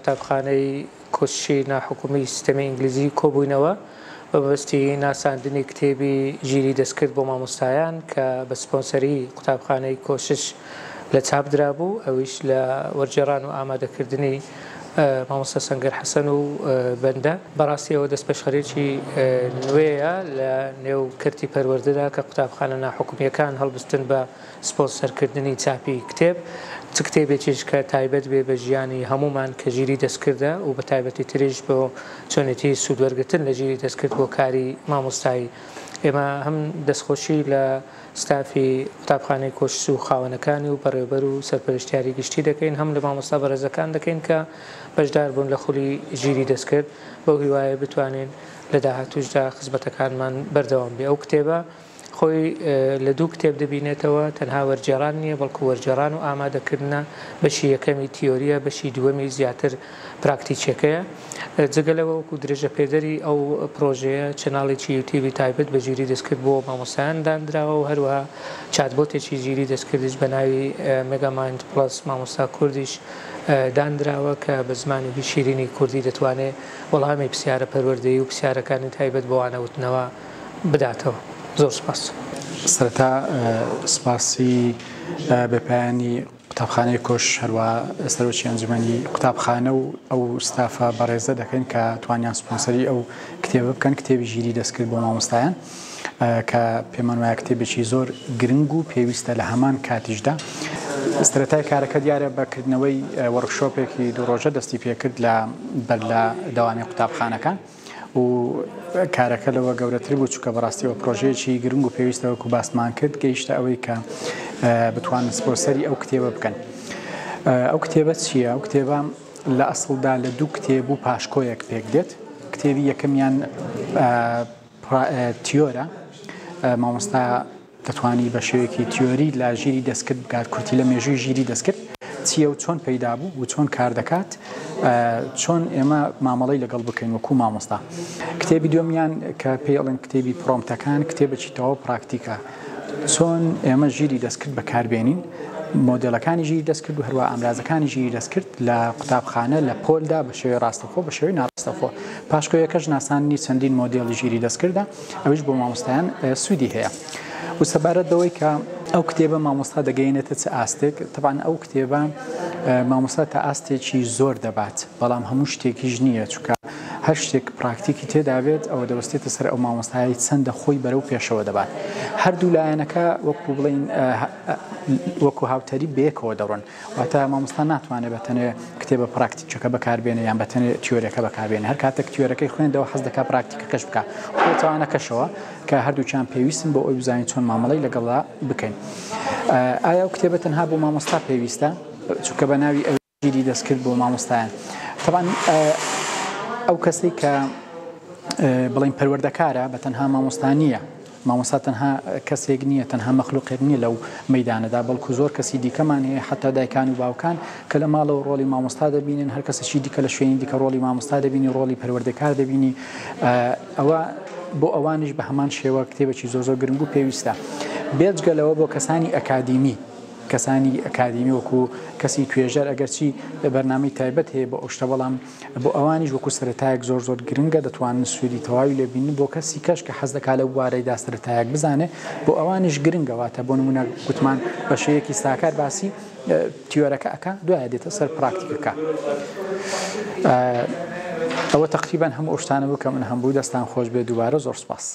قوتابخانەی کۆششی ناحکومی سیستەمی ئینگلیزی کۆبووینەوە بە مەبەستی ناساندنی کتێبی ژیری دەستکرد بۆ مامۆستایان کە بە سپۆنسەری قوتابخانەی کۆشش لە چاپ درابوو، ئەویش لە وەرگێڕان و ئامادەکردنی مامۆستا سەنگەر حەسەن و بەندە. بەڕاستی ئەوە دەستپێشخەریی نوێیە لە نێو کەرتی پەروەردەدا کە قوتابخانە ناحکومییەکان هەڵبستن بە سپۆنسەرکردنی چاپی کتێب، چ کتێبێکیش کە تایبەت بێ بە ژیانی هەموومان کە ژیری دەستکردە و بە تایبەتی تریش بۆ چۆنێتی سوودوەرگرتن لە ژیری دەستکرد بۆ کاری مامۆستایی. ئێمە هەم دەستخۆشی لە ستافی قوتابخانەی کۆشس و خاوەنەکانی و بەڕێوبەر و سەرپەرشتیاری گشتی دەکەین، هەم لە مامۆستا بەڕێزەکان دەکەین کە بەشدار بوون لە خولی ژیری دەستکرد، بەو هیوایە بتوانین لە داهاتووشدا خزمەتەکانمان بەردەوام بێ. ئەو کتێبە خۆی لە دوو کتێب دەبینێتەوە، تەنها وەرگێڕان نییە، بەڵکو وەرگێڕان و ئامادەکردنە، بەشی یەکەمی تیۆرییە، بەشی دووەمی زیاتر پراکتیکیەکەیە. جگە لەوە وەکو درێژەپێدەری ئەو پرۆژەیە channel ێکی یوتیوبی تایبەت بە ژیری دەستکرد بۆ مامۆستایان داندراوە و هەروەها chatbot ێکی ژیری دەستکردیش بە ناوی Megamind Plus مامۆستا کوردیش داندراوە کە بە زمانێکی شیرینی کوردی دەتوانێت وەڵامی پرسیارە پەروەردەیی و پرسیارەکانی تایبەت بە وانەوتنەوە بداتەوە. زۆر سوپاس. سەرەتا سوپاسی بێپایانی قوتابخانەی کۆش هەروەها سەرۆکی ئەنجومەنی قوتابخانە و ئەو ستافە بەڕێزە دەکەین کە توانیان سپۆنسەری ئەو کتێبە بکەن کتێبی ژیری دەستکرد بۆ مامۆستایان کە پێمان وایە کتێبێکی زۆر گرنگ و پێویستە لە هەمان کاتیشدا سەرەتای کارەکە دیارە بە کردنەوەی workshop ێکی دوو ڕۆژە دەستی پێکرد لە بەر لە دەوامی قوتابخانەکان. و کارەکە لەوە گەورەتر بوو چونکە بەڕاستیەوە پرۆژەیەکی گرنگ و پێویستە وەکو باسمان کرد گەیشتە ئەوەی کە بتوانن سپۆنسەری ئەو کتێبە بکەن. ئەو کتێبە چییە؟ ئەو کتێبە لە ئەسڵدا لە دوو کتێب و پاشکۆیەک پێک دێت. کتێبی یەکەمیان تیۆرە، مامۆستا دەتوانی بە شێوەیەکی تیۆری لە ژیری دەستکرد بگات، کورتی لە مێژووی ژیری دەستکرد چییە و چۆن پەیدا بوو و چۆن کار دەکات، چۆن ئێمە مامەڵەی لەگەڵ بکەین وەکو مامۆستا. کتێبی دووەمیان کە پێی ئەڵێن کتێبی prompt ەکان، کتێبێکی تەواو پراکتیکە، چۆن ئێمە ژیری دەستکرد بەکاربێنین، مۆدێلەکانی ژیری دەستکرد و هەروەها ئامرازەکانی ژیری دەستکرد لە قوتابخانە لە پۆلدا بە شێوەی ڕاستەوخۆ بە شێوەی ناڕاستەوخۆ. پاشکۆیەکەش ناساندنی چەندین مۆدێلی ژیری دەستکردە. ئەویش بۆ مامۆستایان سوودی هەیە. و سەبارەت بەوەی کە ئەو کتێبە مامۆستا دەگەیەنێتە چ ئاستێک، تەبعەن ئەو کتێبە مامۆستا تا ئاستێکی زۆر دەبات، بەڵام هەموو شتێکیش نییە، چونکە هەر شتێک پراکتیکی تێدا بێت ئەوە دەوەستێتە سەر ئەو مامۆستایەی چەندە خۆی بەرەو پێشەوە دەبات. هەردوو لایەنەکە وەکو بڵێین وەکو هاوتەریب بەیەکەوە دەڕۆن. واتە مامۆستا ناتوانێت بە تەنێ کتێبە پراکتیکەکە بەکاربێنێ یان بە تەنێ تیۆریەکە بەکاربێنێ، هەر کاتێک تیۆرەکەی خوێندەوە حەز دەکات پراکتیکەکەش بکات، پێچەوانەکەشەوە کە هەردووکیان پێویستن بۆ ئەوەی بزانین چۆن مامەڵەی لەگەڵدا بکەین. ئایا ئەو کتێبە تەنها بۆ مامۆستا پێویستە؟ چونکە بە ناوی ئەوی ژیری دەستکرد بۆ مامۆستایان. تەبعەن ئەو کەسەی کە بڵێین پەروەردەکارە بە تەنها مامۆستا نییە، مامۆستا تەنها کەسێک نییە، تەنها مەخلوقێک نییە لەو مەیدانەدا، بەڵکو زۆر کەسی دیکەمان هەیە، حەتا دایکان و باوکان کە لە ماڵەوە ڕۆڵی مامۆستا دەبینن، هەر کەسێکی دیکە لە شوێنی دیکە ڕۆڵی مامۆستا دەبینی، ڕۆڵی پەروەردەکار دەبینی، ئەوە بۆ ئەوانیش بە هەمان شێوە کتێبێکی زۆر زۆر گرنگ و پێویستە. بێجگە لەوە بۆ کەسانی ئەکادیمی، کەسانی ئەکادیمی وەکو کەسی توێژەر ئەگەرچی بەرنامەی تایبەت هەیە بۆ ئەو شتە، بەڵام بۆ ئەوانیش وەکو سەرەتایەک زۆر زۆر گرنگە دەتوانن سوودی تەواوی لێ ببینن، بۆ کەسی کەش کە حەز دەکات لەو بوارەیدا سەرەتایەک بزانێ بۆ ئەوانیش گرنگە، واتە بۆ نموونە گوتمان بە شێوەیەکی ساکار باسی تیۆرەکە ئەکا دوایە دێتە سەر پراکتیکەکە. ئەوە تەقریبەن هەموو ئەو شتانە بوو کە من هەمبوو، دەستان خۆش بێت دووبارە زۆر سوپاس.